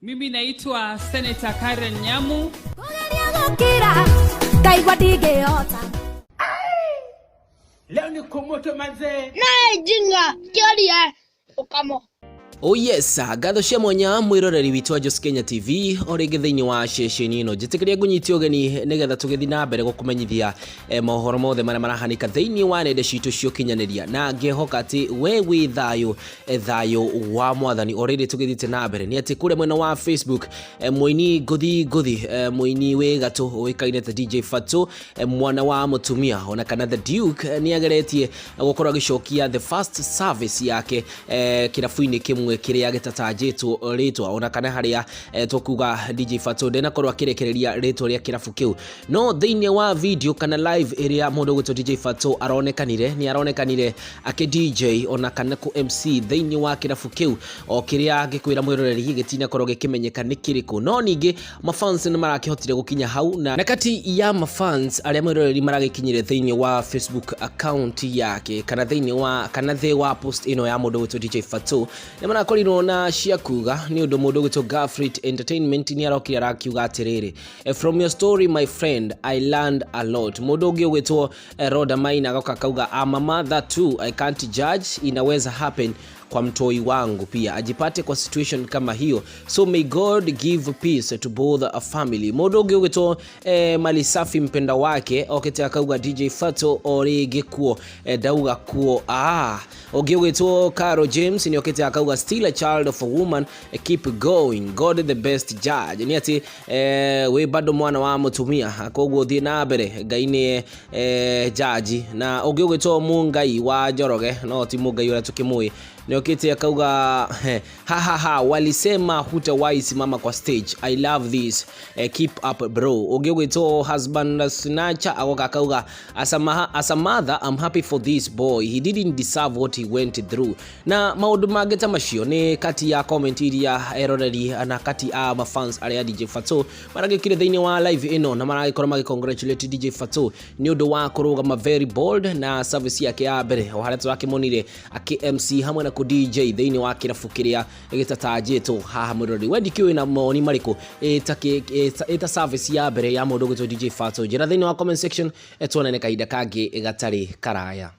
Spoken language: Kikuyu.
Mimi naitwa Senator Karen Nyamu. Kũgeria gũkira ngaigua ndingĩhota. Leo ni kumoto manzee. Naye jinga kĩoria ũkamo. Oh yes, ngatho cia mwanya mwiroreri witũ wa Jos Kenya TV o rĩngĩ thĩinĩ wa ceceni ĩno. Njĩtĩkĩria ngũnyite ũgeni nĩgetha tũgĩthiĩ na mbere gũkũmenyithia mohoro mothe marĩa marahanĩka thĩinĩ wa nenda citũ cia ũkinyanĩria, na ngĩhoka atĩ we wĩ thayũ, thayũ wa mwathani. O rĩrĩ tũgĩthiĩte na mbere nĩ atĩ kũrĩa mwena wa Facebook, mũini ngũthi ngũthi, mũini wĩ gatũ ũĩkaine ta DJ Fatxo, mwana wa mũtumia ona kana The Duke, nĩ ageretie gũkorwo agĩcokia the first service yake kĩrabu-inĩ kĩmwe kĩrĩa gĩtatanjĩtwo rĩtwa, ona kana harĩa tũkuga DJ Fatxo ndenakorwo akĩrekereria rĩtwa rĩa kĩrabu kĩu. No thĩinĩ wa video kana live ĩrĩa mũndũ ũgwĩtwo DJ Fatxo aronekanire, nĩ aronekanire akĩ DJ ona kana kũ MC thĩinĩ wa kĩrabu kĩu, o kĩrĩa ngĩkwĩra mwĩroreri gĩtinakorwo gĩkĩmenyeka nĩ kĩrĩkũ. No ningĩ mafans nĩ marakĩhotire gũkinya hau, na kati ya mafans arĩa mwĩroreri maragĩkinyire thĩinĩ wa Facebook account yake kana thĩinĩ wa kana thĩ wa post ĩno ya mũndũ ũgwĩtwo DJ Fatxo, nĩ marakorirwo na cia kuga, nĩ ũndũ mũndũ ũgwĩtwo Gafrit Entertainment nĩ arokire arakiuga atĩrĩrĩ, "From your story, my friend, I learned a lot." Mũndũ ũngĩ ũgwĩtwo Roda Maina agoka akauga, "I'm a mother too, I can't judge, inaweza happen kwa mtoi wangu pia ajipate kwa situation kama hiyo, so may God give peace to both a family." Mũndũ ũngĩ ũgwĩtwo Malisafi mpenda wake okĩte akauga, "DJ Fatxo o rĩngĩ kuo, ndauga kuo." Ũngĩ ũgwĩtwo Caro James nĩ okĩte akauga, "Still a child of a woman, keep going, God the best judge." Nĩ atĩ wĩ bado mwana wa mũtumia, koguo thiĩ na mbere, Ngai nĩ jaji. Na ũngĩ ũgwĩtwo Mungai wa Njoroge, no ti Mungai ũrĩa tũkĩmũĩ, nĩokĩte akauga, "Ha ha ha, walisema hutawahi simama kwa stage. I love this, keep up, bro." Ũngĩ ũgwĩtwo Husband Snatcher agoka akauga, As a mother, I'm happy for this boy. He didn't deserve what he went through." Na maũndũ mangĩ ta macio nĩ kati ya comment iria eroreri na kati a mafans arĩa DJ Fatxo maragĩkire thĩinĩ wa live ĩno, na maragĩkorwo magĩcongratulate DJ Fatxo nĩ ũndũ wa kũrũgama very bold na service yake ya mbere, o harĩa tũrakĩmonire akĩ MC hamwe na kũ DJ thĩinĩ wa kĩrabu kĩrĩa gĩtatanjĩtwo haha. Mwĩroreri, we ndikĩũĩ na mawoni marĩkũ ĩta service ya mbere ya mũndũ ũgwĩtwo DJ Fatxo? Njĩra thĩinĩ wa comment section, tuonane kahinda kangĩ gatarĩ karaya.